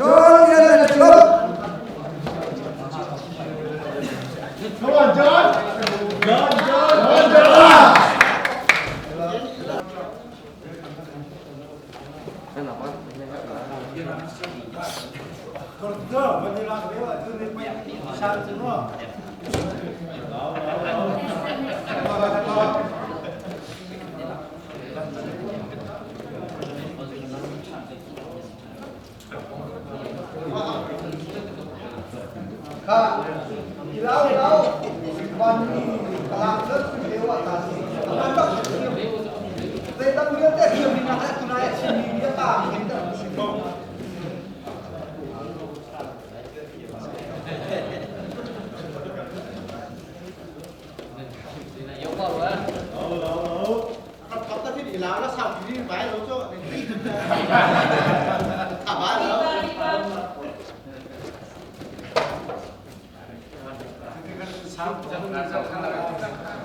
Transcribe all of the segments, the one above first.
John Lian Club. Come on, John! John, John, John, John! Kha, ilau ilau vanmi kalak zat dewa ta si. Aman bak Zeitam vialte thiam ding ah tunai a chimmi bia ta hin dah si.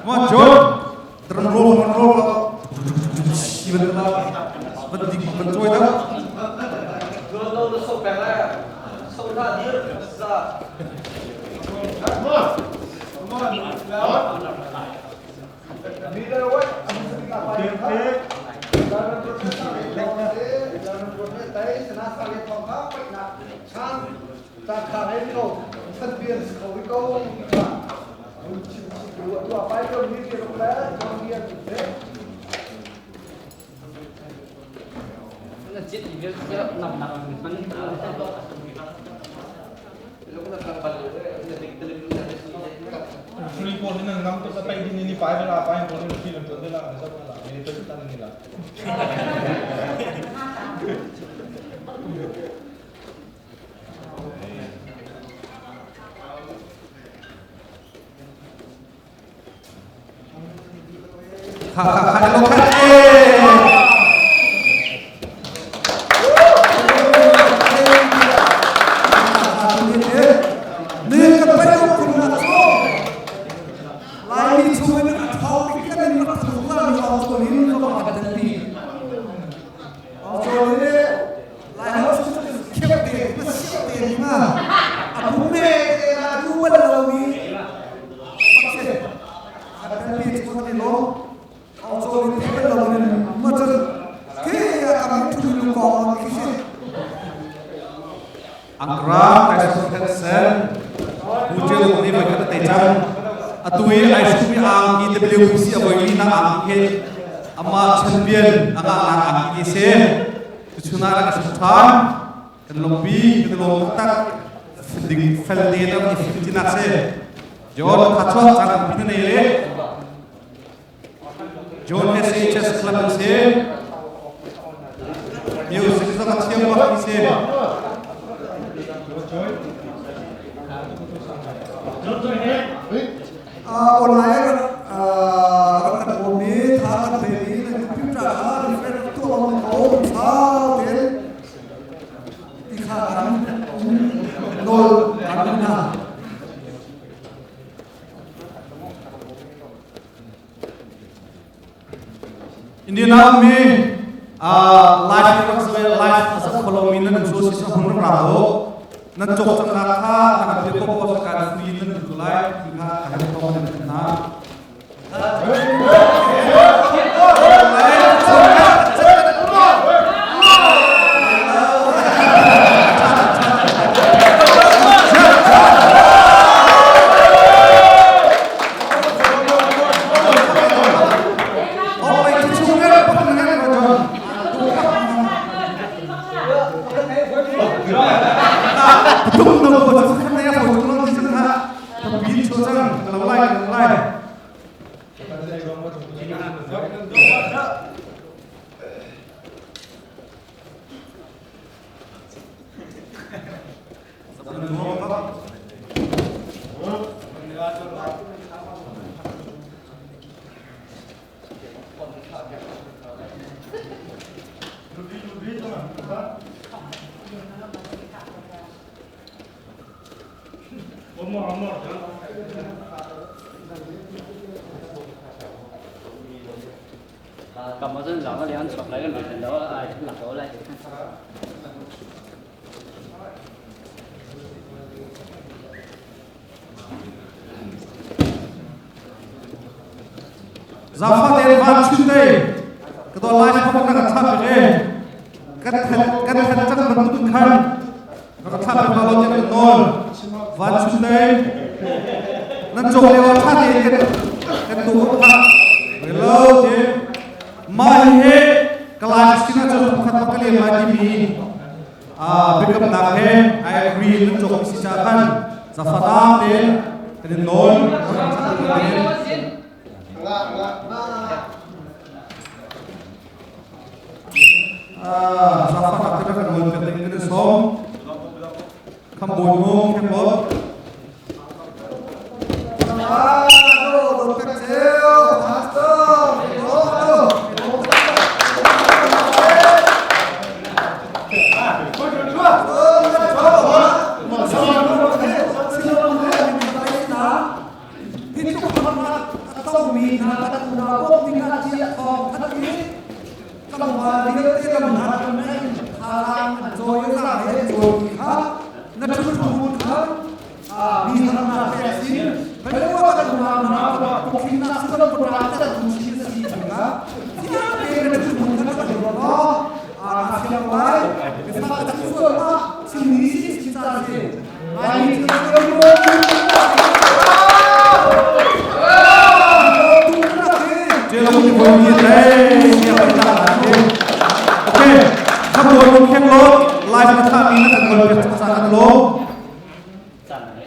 Come on, John. Drum roll, drum roll. Even van trôi đó. Free po din ang nam to sa tay din ni pai la pai po din fi lam to la sa la ni to tan ni la. Kha kha kha lo kha eh. Ni ka pai ko kun na cho. Lai mi chung in a thau pi kan in rak thuk la mi ong to hin ko ma dan pi. Ong to ni lai ho chu khep te na siap te ni ma. A bu me te na du wal lo mi. Pakse. A dan pi chu ni lo. Ong to ni te lo ni ma chun. Ke ya kam thu lu ko ki se. Angkra Tyson Henson Hujel ni voi khat te chang atui ai sumi ang ki WPC avoi li na ang he ama champion anga na ang ki se tuchuna la ka than kan lompi kan lom tak ding fel te na ki fitina se John thachwa chang pin nei le John SHS Club se music sa thiam wa ki se. Online rak kan bawmmi tha kan pemi na computer kha refresh tuah on ko tha ten ti kha kan nawl kan hna. Indiana mi live rak live a sak kholo mi nan chu si sa hun ra ho nan chok chak na kha kan pe ko ko kan free nan tu lai ti kha kan to nan na. 咁我真留咗兩場嚟，都未見到，唉，留咗嚟。Zafa ten van chun te ka do lai phok na ka thap e kan than kan than chak bantuk khan ka thap e ba lo chen nol van chun te nan chok le wa tha te kan kan tu kha lo te ma he kalai sina chu khat pakale ma ti mi biakamnak he I agree nan cawk si ca khan zafata te kan in nawl. Zafata te kan nawl pek ding kan som kham boi mu khem bot. Ah, do do pek cheu, pastor, do do.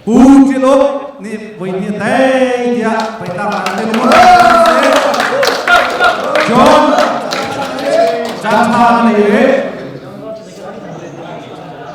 Pu Tiluk nih voi hnih tei tiah pei tang.